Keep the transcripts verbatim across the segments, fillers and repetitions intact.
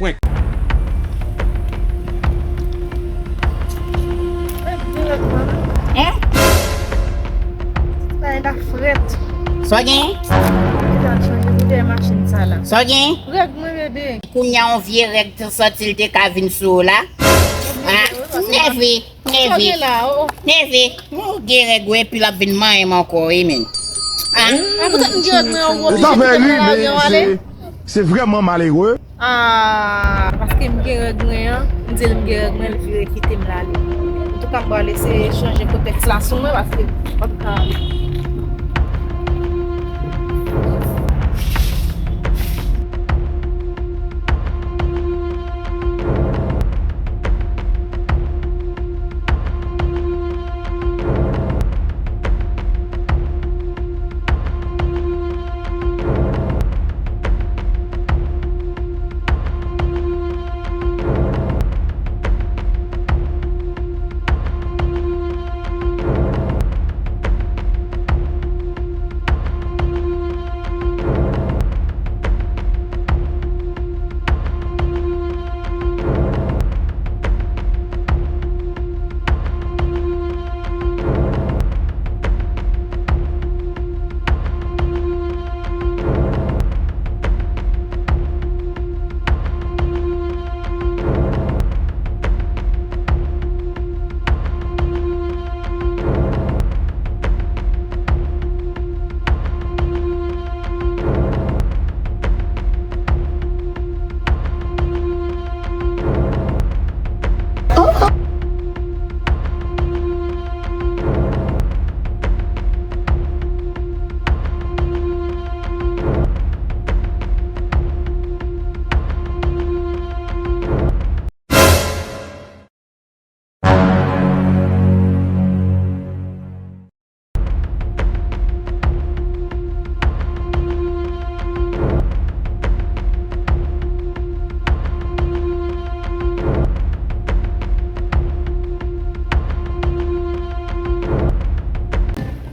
Prank. Hein? Bagay la frèt. Sa w gen? Mwen al chanje koulè machin sa la. Sa w gen? Règ mwen, bebe. Kounye a yon vye règ te sòti, l te ka vin sou w la. Ah, nève, nève. Sa w gen la, oh. Nève. Ou gen règ ou epi l ap vin manyen m ankò, wi, men. Ah. Ah, poutèt m gen règ mwen, ou oblije kite m nan lari an ale? Se vrèman malere. Ah, paske m gen règ mwen an, m di l m gen règ mwen, l vire kite m l ale. Antouka, m pral eseye chanje kontèks la sou mwen, paske m p ap ka.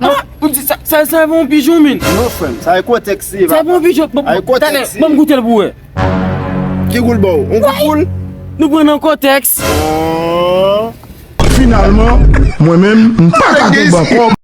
Ah, ou di sa, sa, sa e pa yon pijon, men. Non, frè m, sa e kontèks li ye, papa. Sa e pa yon pijon. Bon, talè, ban m goute l pou wè. Ki gou l ba w? Yon gout gou l? Nou pran nan kontèks. Oh. Finalman, mwen menm, m pa ka gon ban kòb.